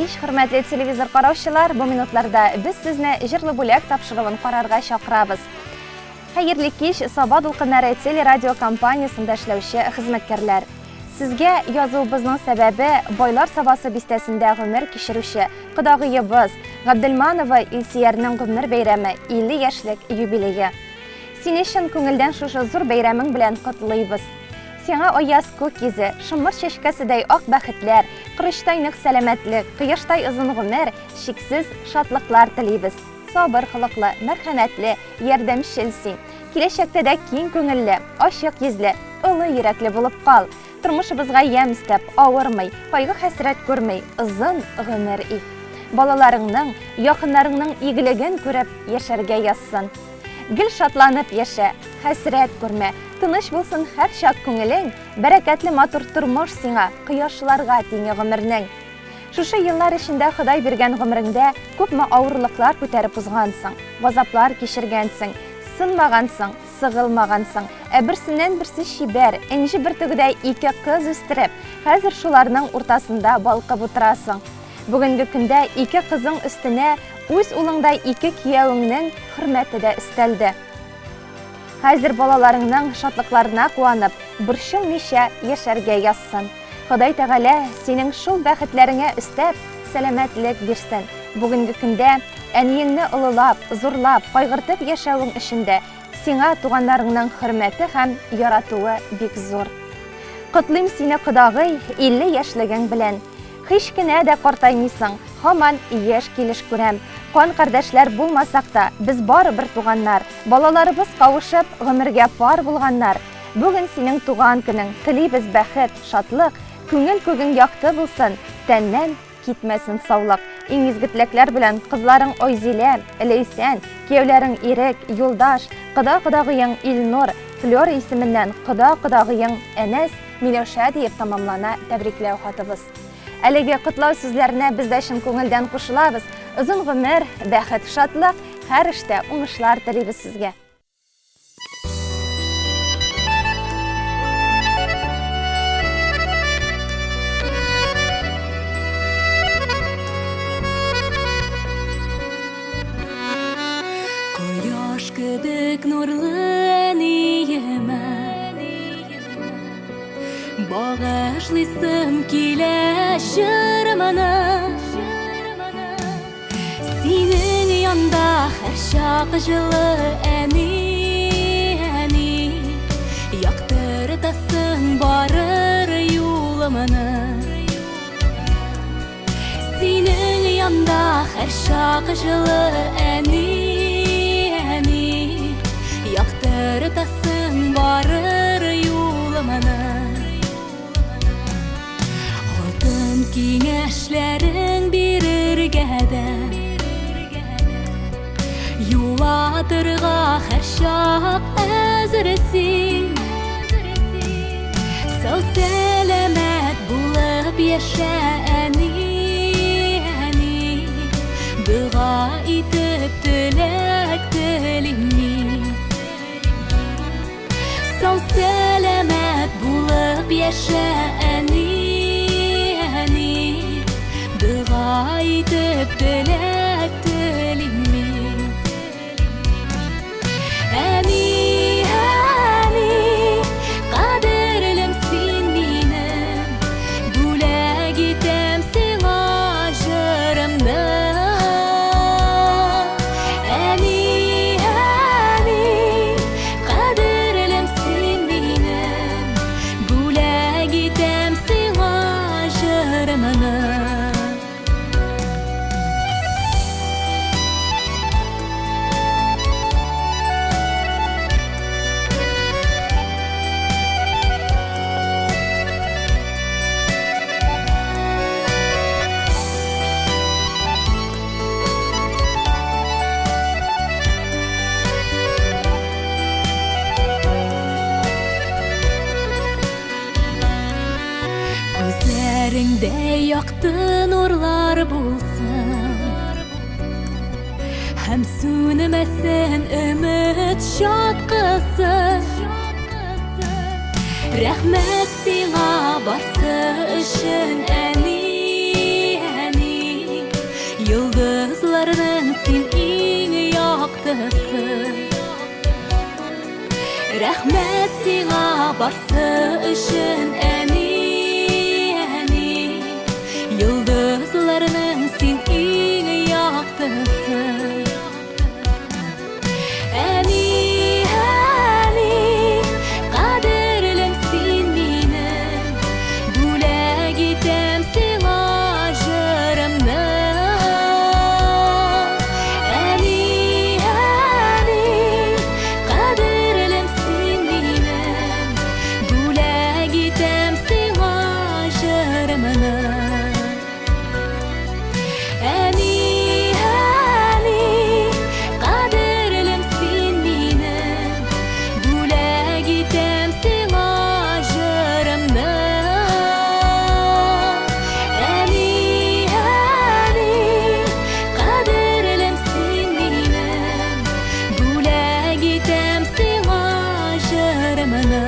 кич, хөрмәтле телевизор караучылар! Бу минутларда без сезне Җырлы бүләк тапшыруын карарга чакырабыз. Хәерле кич, Саба дулкыннары телерадио компаниясендә эшләүче хезмәткәрләр. Сезгә язуыбызның сәбәбе, Байлар Сабасы бистәсендә гомер кичерүче кодагыебыз, Габделманова Илсөярнең гомер бәйрәме, 50 яшьлек юбилее. Сине чын күңелдән шушы зур бәйрәмең белән котлыйбыз. Сиңа аяз күк йөзе, шомырт чәчкәседәй ак бәхетләр, корычтай нык сәламәтлек, кояштай озын гомер, чиксез шатлыклар телибез. Сабыр холыклы, мәрхәмәтле, ярдәмчел син. Киләчәктә дә киң күңелле, ачык йөзле, олы йөрәкле булып кал. Тормышыбызга ямь өстәп, авырмый, кайгы-хәсрәт күрми, озын гомер ит. Балаларыңның, якыннарыңның игелеген күреп яшәргә язсын. Гел шатланып яшә, хәсрәт күрмә, тыныч булсын һәрчак күңелең, бәрәкәтле матур тормыш сиңа, кояшларга тиңе гомернең. Шушы еллар эчендә Ходай биргән гомереңдә күпме авырлыклар күтәреп узгансың, газаплар кичергәнсең, сынмагансың, сыгылмагансың, ә берсеннән-берсе чибәр, энҗе бөртегедәй ике кыз үстереп, хәзер шуларның уртасында балкып утырасың. Бүгенге көндә ике кызың өстенә үз улыңдай ике киявеңнең хөрмәте дә өстәлде. Хәзер балаларыңның шатлыкларына куанып, борчылмыйча яшәргә язсын. Ходай Тәгалә синең шул бәхетләреңә өстәп, сәламәтлек бирсен. Бүгенге көндә әниеңне олылап, зурлап, кайгыртып яшәвең өчен дә сиңа туганнарыңның хөрмәте һәм яратуы бик зур. Котлыйм сине, кодагый, 50 яшьлегең белән. Һич кенә дә картаймыйсың, һаман яшь килеш күрәм. Кан кардәшләр булмасак та, без барыбер туганнар. Балаларыбыз кавышып, гомергә пар булганнар. Бүген синең туган көнең, телибез бәхет, шатлык, күңел күгең якты булсын, тәннән китмәсен саулык. Иң изге теләкләр белән кызларың Айзилә, Ләйсән, кияүләрең Ирек, Юлдаш, кода-кодагыең Илнур, Флера исеменнән кода-кодагыең Әнәс, Миләүшә диеп тәмамлана тәбрикләү хатыбыз. Әлеге котлау сүзләренә без дә чын күңелдән кушылабыз. Озын гомер, бәхет, шатлык, һәр эштә уңышлар телибез сезгә. Кояш кебек нурлы әниемә Багышлыйсым килә җырымны Синең янда һәрчак җылы әни, әни Яктыртасың барыр юлымны Синең янда һәрчак җылы әни, әни Яктыртасың барыр юлымны Алтын киңәшләрең бирергә дә Юатырга һәрчак әзер син Сау сәламәт булып яшә әни, әни Дога итеп теләк телим мин Сау сәламәт булып яшә әни, әни Дога итеп теләк телим мин Әни, әни, кадерлем син минем Бүләк итәм сиңа җырымны Әни, әни, кадерлем син минем, бүләк итәм сиңа җырымны. Күзләреңдә якты нурлар булсын Һәм сүнмәсен өмет чаткысы Рәхмәт сиңа барсы өчен, әни, әни. яктысы. Рәхмәт сиңа барсы өчен, әни, әни. Йолдызларның син иң яктысы. Әни, әни, кадерлем син минем, бүләк итәм сиңа җырымны. Әни, әни, кадерлем син минем, бүләк итәм сиңа җырымны. Әни, әни, кадерлем син минем, бүләк итәм сиңа җырымны. Әни, әни, кадерлем син минем, бүләк итәм сиңа җырымны.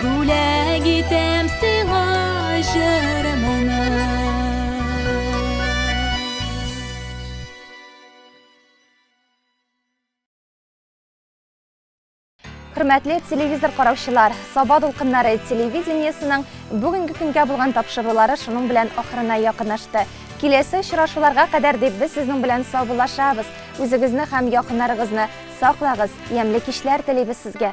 Бүләк итәм сиңа җырымны. Хөрмәтле телевизор караучылар, Саба дулкыннары телевидениесының бүгенге көнгә булган тапшырулары шуның белән ахырына якынлашты. Киләсе очрашуларга кадәр дип без сезнең белән саубуллашабыз. Үзегезне һәм якыннарыгызны саклагыз. Ямьле кичләр телибез сезгә.